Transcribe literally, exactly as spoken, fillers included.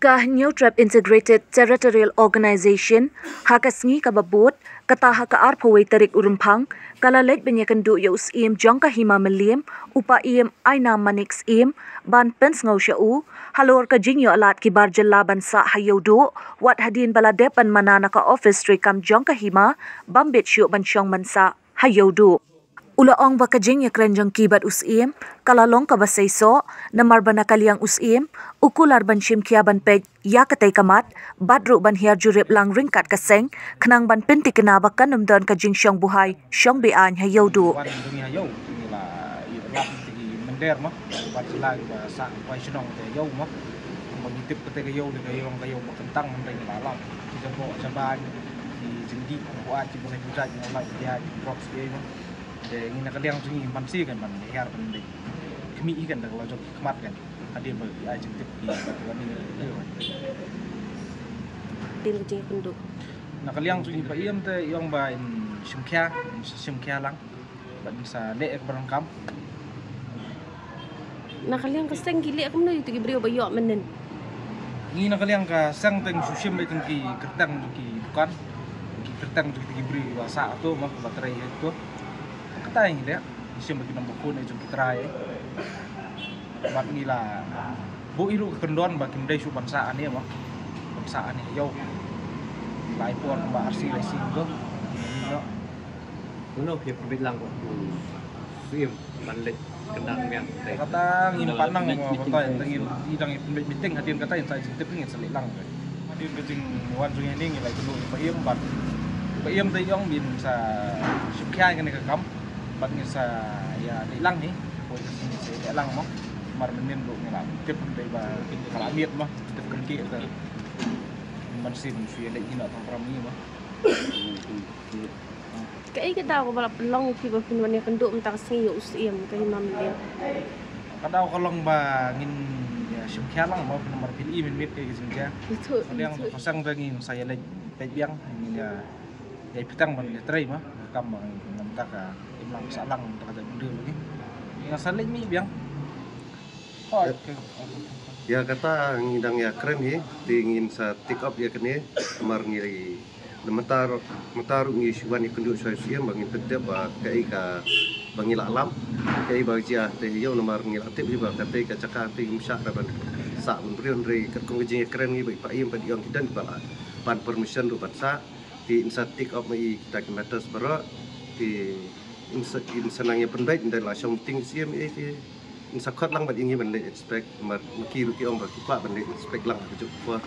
Ka Hynñiewtrep Integrated Territorial Organization, ha ka sngi kaba bud, kata ha ka arphew wei tarik u Rymphang, ka la leit ban ïakynduh ïa u Syiem jong ka Hima Mylliem, u Paiem Ainam Manik Syiem, ban pynsngew sha u halor ka jingïoh lad ki bar jylla ban sah ha Ïewduh, wat hadien ba la dep ban mana na ka ophis treikam jong ka Hima, bym bit shuh ban shong ban sah ha Ïewduh. U la ong ba ka jingïakren jong ki bad u Syiem ka la long kaba seisoh, namar ba na ka liang u Syiem u kular ban shim khia ban peit ïa katei ka mat, bad ruh ban hiar jurip lang ryngkat ka seng, khnang ban pynthikna ba kan ym don ka jingshong buhai shong be-aiñ ha Ïewduh. Wan jong ngi ha Ïew, ngi la ïoh lad ki mynder mo, bar jylla kiba sah bai shnong te Ïew mo. Mo ngi tip kata ka Ïew, ka Ïew, ka Ïew ba kyntang, hynrei ngi la lad ki jingpok jingbain, ki jingdih, ki buaid, ki bnai bujat, ngi la lad ki drugs ki mo. Te ngi na ka liang jong ngi man shi kan ban hiar ban dei khmih hi kan da ka la jong ki khmat kan. Hadien ba ki ai jingtip ki ba ka ni. Din ka jingkynduh. Na ka liang jong ngi Paiem te i ong ba in shim khia, in sa shim khia lang. Ba in sa leh ka ba donkam. Na ka liang ka seng ki leh kumno ïa ki briew ba ïoh mynnin? Ngi na ka liang ka seng te ngi shu shim ïa ki kyrteng jong ki dukan, ki kyrteng jong ki briew ba sah to, ma ba trei ïa to. Kata ngi leh, ngi shim ïa ki number phone jong ki trai. Bad ngi la buh ïa ruh ka kyndon ba kim dei shuh ban sah ane, ma ban sah ane ha Ïew. Lai por ba ar sngi lai sngi to. Kumno phi pynbeit lang ko u Syiem ban leit kynda biang te? Kata ngin pan lang mo, kata ngin i dang i pynbeit meeting hadien kata in sa jingtip ngin sa leit lang. Hadien ka jingwan jong ngi ngin leit kynduh Paiem bad Paiem te i ong ba in sa shim khia kane ka kam bad ngin sa ïa leit lang hi. Poi ka sngi sa leit lang mo. Mar mynnin ruh ngi la tip dei ba ka la miet mo, tip kan ki ka. Man sien shu ïa leit hi na tang pram ngi mo. Kaei ka daw kaba la pynlong ïa phi ba phin wan ïakynduh mynta ka sngi ïa u Syiem ka Hima Mylliem? Ka daw ka long ba ngin ïa shim khia lang ba phin, namar phin i mynmiet ïa ka jingja. Ito, ka liang ito. Ka seng ba ngin sa ïa leit peit biang, ngin ïa ïa phetang ban ïa trei ma ka kam ba ngin mynta ka im lang sah lang mynta ka jaitbynriew lagi. Ngin sa leit mih biang. Ïa kata ngi dang ïa kren hi, te ngin sa take up ïa kane, namar ngi lagi, mynta ruh, mynta ruh ngi shu wan ïakynduh shuwa ïa u Syiem ba ngin pyntip ba kaei kaba ngi la lap, kaei ba jia te ïa u, namar ngi la tip hi ba katei ka jaka te ngim shah ban sah ban briew, hynrei katkum ka jingïakren ngi bad i Paiem bad i ong ki don kiba la ban permission ruh ban sah. Te in sa take up ma i kita ki matters baroh. Te in sa, in sa nang ïa pynbeit, ynda la shong meeting Syiem, eh, te in sa khot lang bad i ngi ban leit inspect, namar ma ki ruh ki ong ba ki kwah ban leit inspect lang ha kajuh ka por.